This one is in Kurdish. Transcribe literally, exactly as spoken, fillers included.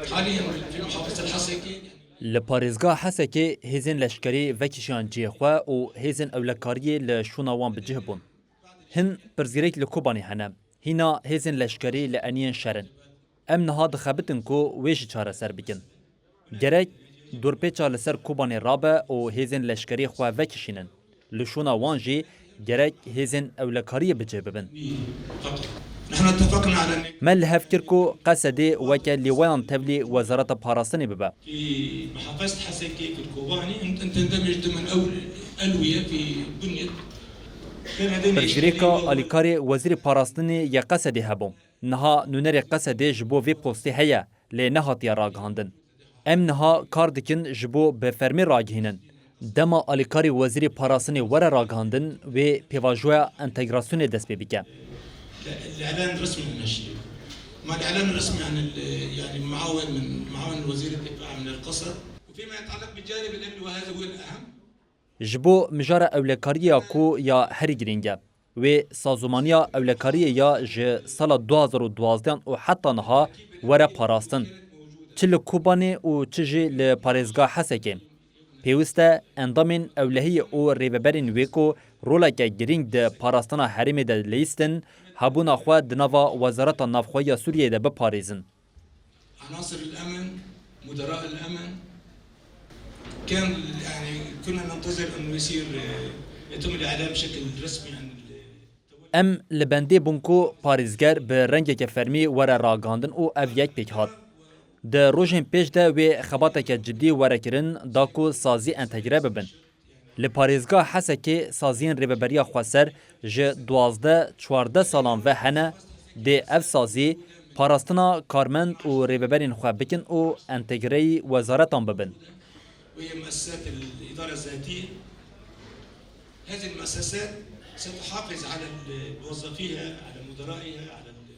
حاليا في محافظة الحسكة. Li parêzgeha Hesekê hêzên leşkerî vekişiyan cihê xwe û hêzên ewlekariyê li şûna wan bi cih bûn. Hin pirsgirêk li Kobanê hene. Hîna hêzên leşkerî li eniyên şer in. Em niha dixebitin ku wê jî çareser bikin. Gerek dorpêça li ser Kobanê rabe û hêzên leşkerî xwe vekişînin. Li şûna wan jî gerek hêzên ewlekariyê bi cih bibin. نحن اتفقنا على أن Me li hev kir ku Qesedê weke lêwayan tevlî Wezareta Parastinê bibe. في محافظة حسكة في الكوباني أن أن تندمج ضمن أول ألوية في بنية. Pirsgirêka alîkarê Wezîrê Parastinê yê Qesedê hebû. Niha nûnerê Qesedê ji bo vê postê heye, lê nehatiye ragihandin. Em niha kar dikin ji bo bi fermî ragihînin. Dema alîkarê Wezîrê Parastinê were ragihandin, wê pêvajoya entegrasyonê dest pê bike. الإعلان الرسمي عن الشيء. ما الإعلان الرسمي عن ال-، يعني معاون من معاون وزير الدفاع من القصر. وفيما يتعلق بالجانب الأمني وهذا هو الأهم. Ji bo mijara ewlekariyê ya ku ya herî girîng e. Wê sazûmaniya ewlekariyê ya ji sala du hazar û duwazdeh û heta niha were parastin. Çi li Kobanê û çi jî li parêzgeha Hesekê. Pêwist e endamên ewlehiyê û rêveberên wê ku roleke girîng di parastina herêmê de leyîstin, hebûna xwe di nava Wezareta Navxweyî ya Sûriyeyê de biparêzin. عناصر الأمن، مدراء الأمن، كان يعني كنا ننتظر أنه يصير، آه، يتم الإعلان بشكل رسمي عن ال-، Em li bendê bûn ku parêzger bi rengeke fermî were ragihandin û ev yek pêk hat. Di rojên pêş de wê xebateke cidî were kirin da ku sazî entegre bibin. Li parêzgeha Hesekê saziyên Rêveberiya Xweser ji duwazdeh çardeh salan ve hene, dê ev sazî parastina karmend û rêveberên xwe bikin û entegreyî wezaretan bibin. وهي مؤسسات الإدارة الذاتية. هذه المؤسسات ستحافظ على ال-، موظفيها، على مدرائها، على ال-،